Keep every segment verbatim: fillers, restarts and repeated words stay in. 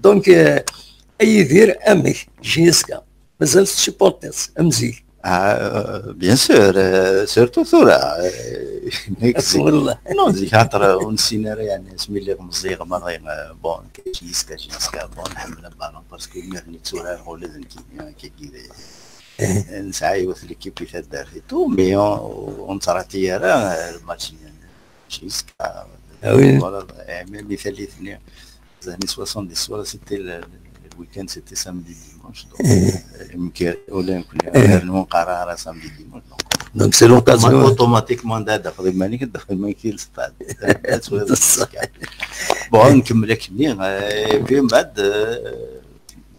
Donc, euh, a Yidir, amek, J S K, mazal tesupportiḍ-tt am zik? Ah, bien sûr, euh, surtout tura. Euh, Wallah. Non, zik xaṭer ur nessin ara, yeɛni, asmi lliɣ meẓẓiyeɣ merra, euh, bon, J S K, J S K, bon, nḥemmel ballon parce que mi netturar ula d nekkini, euh, kagi d, nesɛa yiwet l'équipe i taddart et tout, mais on, on ne se ratait ara, euh, le match, J S K. Ah oui. Voilà, euh, même i tallit-nni, les années soixante-dix, voilà, c'était le, le week-end, c'était samedi dimanche. Donc, euh, يمكن ولا يمكن غير نقرا راه samedi dimanche. Donc, Donc, c'est l'occasion. Automatiquement, da, da, خذ بالك، da، خذ بالك، le stade. That's what it's. Bon, نكمل هكني، آه، puis من بعد، آه،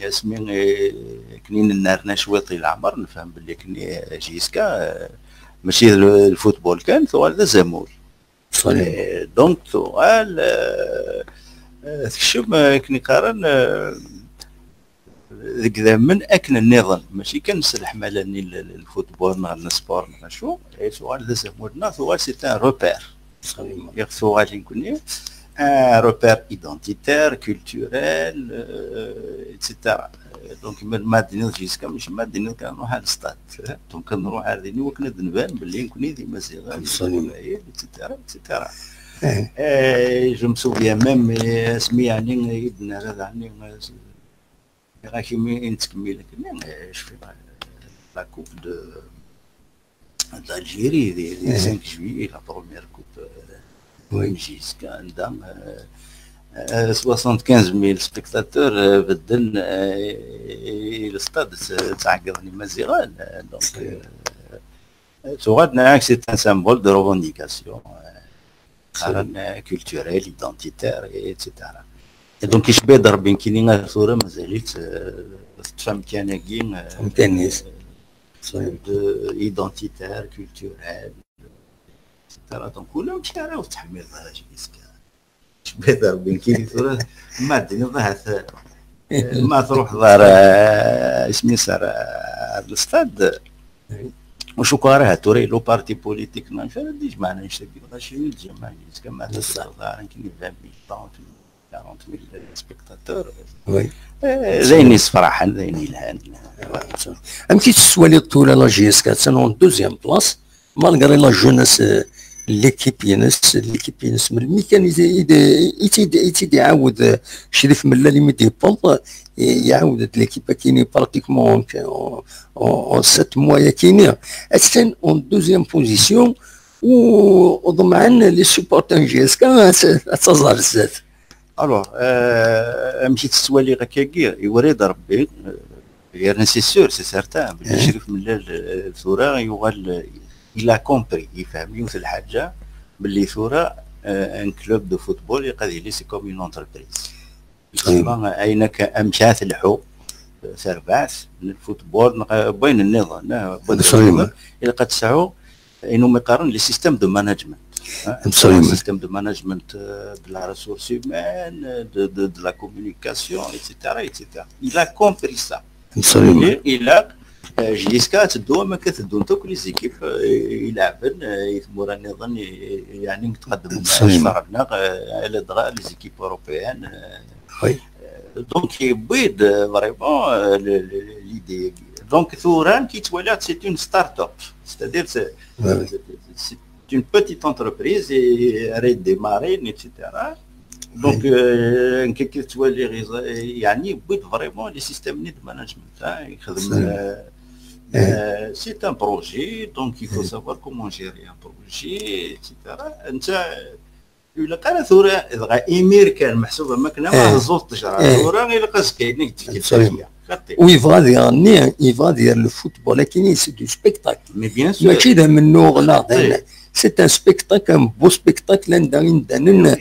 اسمي، آه، كني نرنا شوية طويل العمر، نفهم باللي كني، آه، J S K، آه، ماشي ال-، الفوتبول كان، ثوال ذا زامول. صحيح. آه، donc ثوال، آه، آه، تكشم، آه، كني قارن، آه، deg idammen akken nniḍen, mačči kan s leḥmala-nni n l-, l-, الفوتبول neɣ n sport neɣ acu, eh, tuɣal d azamul-nneɣ, tuɣal c'est un repère. Yeɣ tuɣal nekkni un repère identitaire, culturel, euh, et cetera. Donc, ma, ma d-tenniḍ J S K, mačči ma d-tenniḍ kan nruḥ ar stade. Donc, nruḥ ar din i wakken ad nban belli nekkni d Imaziɣen, Absolument. et cetera, et cetera. Eh, je me souviens même, eh, asmi, yeɛni, i d-nerra daɣen, eh, Ɣer kimi i nettkemmil akken, eh, je fais la, la coupe de, d'Algérie, le, le cinq juillet, la première coupe, euh, Oui. J S K, anda, euh, euh, soixante-quinze mille spectateurs, euh, bedden, euh, i le stade, ttɛeggiḍen Imaziɣen, euh, donc, euh, tuɣal, c'est un symbole de revendication, euh, culturelle, identitaire, et cetera. Et donc, icebbi-d Rebbi nekkini ar tura mazal-itt, euh, teṭṭef amkan-agi, euh, Amkan-is. De, identitaire, culturel, et cetera. Donc, ula amek ara ur tettḥemmileḍ ara J S K. Icebbi-d Rebbi nekkini tura, ma d-tiniḍ ahat, euh, ma truḥeḍ ar, euh, isem-is ar, ar le stade, ur cukkeɣ ara ahat tura yella parti politique neɣ acu ara d-ijemɛen annect-agi, ɣas imi d-jemɛen J S K, ma teẓriḍ ara nekkini vingt mille, trente mille, quarante mille spectateurs. Oui. Eh, d ayen yessefraḥen, d ayen yelhan. Amek i tettwaliḍ tura la J S K, attan en deuxième place, malgré la jeunesse, euh, l'équipe-ines, l'équipe-ines, melmi kan i, i, i, i, i tt-id-iɛawed, euh, Crif Mellal imi d-yewweḍ, i-, iɛawed-d l'équipe-agi pratiquement en, en, en sept mois-agi. Attan en deuxième position, u, u ḍemɛen les supporters n J S K ad, ad taẓ ar zdat. Alors, euh, amek i tettwaliḍ akkagi, iwala-d Rebbi, euh, yerna c'est sûr, c'est certain, belli Crif Mellal, euh, tura yuɣal, euh, il a compris, yefhem yiwet lḥaǧa, belli tura, euh, un club de football, ilaq ad yili, c'est comme une entreprise. Justement, ayen akka, amek ara telḥu, euh, terbaɛt n lfutbol, neɣ, euh, wayen nniḍen, euh, wayen nniḍen, ilaq ad tesɛu ayen umi qqaren les systèmes de management. Hein, Absolument. Système de management, euh, de la ressource humaine, de, de, de la communication, et cetera, et cetera. Il a compris ça. Absolument. Il a, euh, J S K ad teddu am akka teddunt akk les équipes, euh, ileɛben, euh, i tmura nniḍen, i, i, yeɛni, i tqeddmen Absolument. Acfar-nneɣ, euh, ladɣa les équipes européennes, euh, Oui. Donc, yewwi-d, euh, vraiment, euh, le, le, l'idée. Donc, tura, nekk i ttwaliɣ, c'est une start-up. C'est-à-dire, c'est, Ouais, ouais. C'est, c'est une petite entreprise et elle a démarré, et cetera. Donc, euh, nekk i ttwaliɣ, yeɛni, yewwi-d vraiment les systèmes de management, hein, yexdem, euh, euh, c'est un projet, donc il faut savoir comment gérer un projet, et cetera. Netta, Ilaq ara tura, dɣa imir kan, meḥsub am akken ama tezzuḍ ṭṭejra, tura ilaq azekka-inek d-tefkeḍ. Xaṭi. U yebɣa ad yerni, yebɣa ad yerr le football akkin, c'est du spectacle. Mais bien sûr. Mačči d amennuɣ neɣ d ayen. C'est un spectacle, un beau spectacle, anda imdanen